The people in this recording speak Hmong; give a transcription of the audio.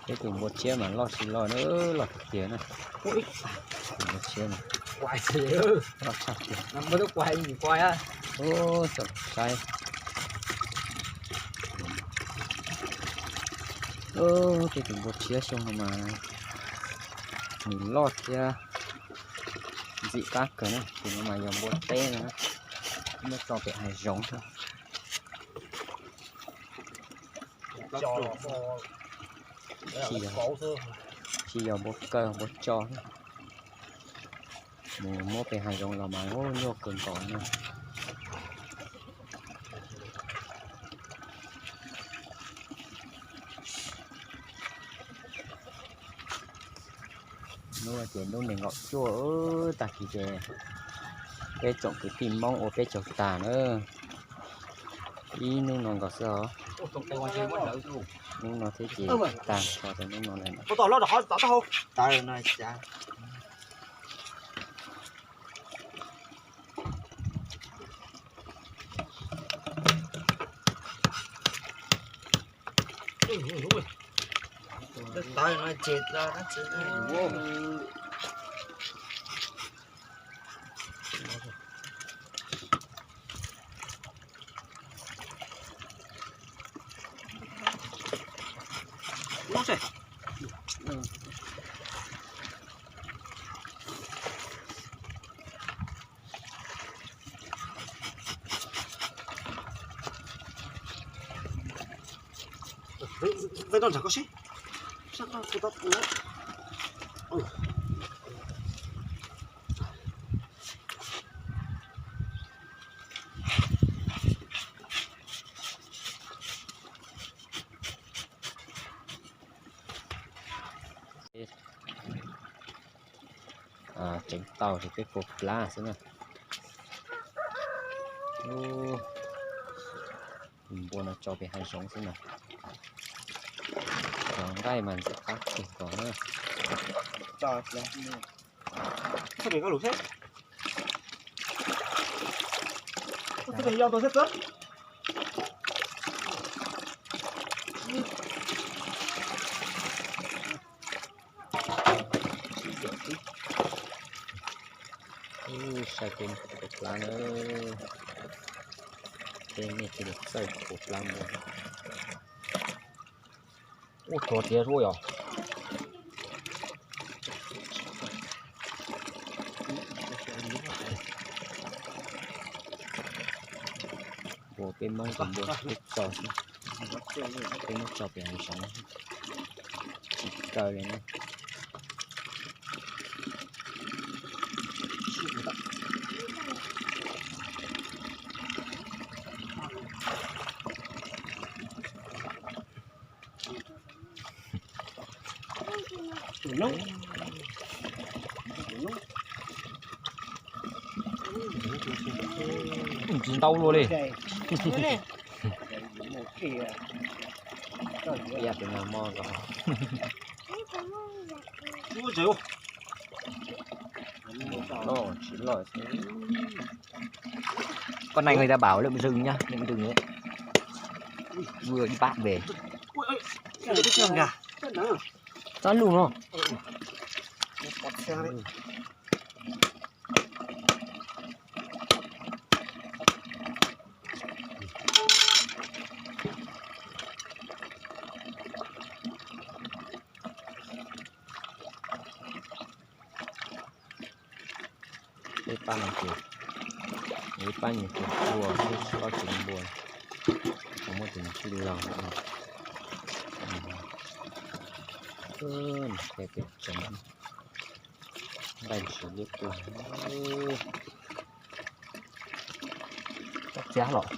Peb tus npua tshiab mas loj tsis loj na, loj tiag tiag na. Tus npua tshiab no loj tshaj tiag. Ub, tsoom saib. Ub, peb tus npua tshiab xyoo no mas nws loj thiab ntxim qab kawg na. Tus no mas yog npua teb no na, muab tso pem hav zoov xwb. Tsis yog npua kaw npua tso, mus muab pem hav zoov los mas nyuaj kawg nkaus na. Hnub no ces hnub nees nkaum cuaj, tag kis ces peb tsoom kwv tij Hmoob ua peb caug tag na. Ib hnub no nkaus xwb os. Hnub no thiab ces tag, so rau hnub no lawm. Tseev tau ces peb puas plab xwb na. Tus npua no tso pem hav zoov xwb na. Cov nqaij mas ntxim qab kawg nkaus na. Saib peb puas plab na. Peb nej cia li txawj puas plab npua. Ub, tuag tiag suab yom. Ua peb Hmoob tus npua peb tso xwb, peb muab tso pem hav zoov, tsis kaw li na. Tsis ntau luaj li. Ib yam tus nag hmo nkaus. Loj tsis loj xwb. Con này người ta bảo lợn rừng nhá, lợn rừng đấy. Vừa đi bắt về. Có lùn không? Peb pab no ces, peb pab nyias tus npua, peb tsis pab tus npua, muab tus tij laug no. Peb pem tseev, nqaij ntsis liab ploog. Txiav los.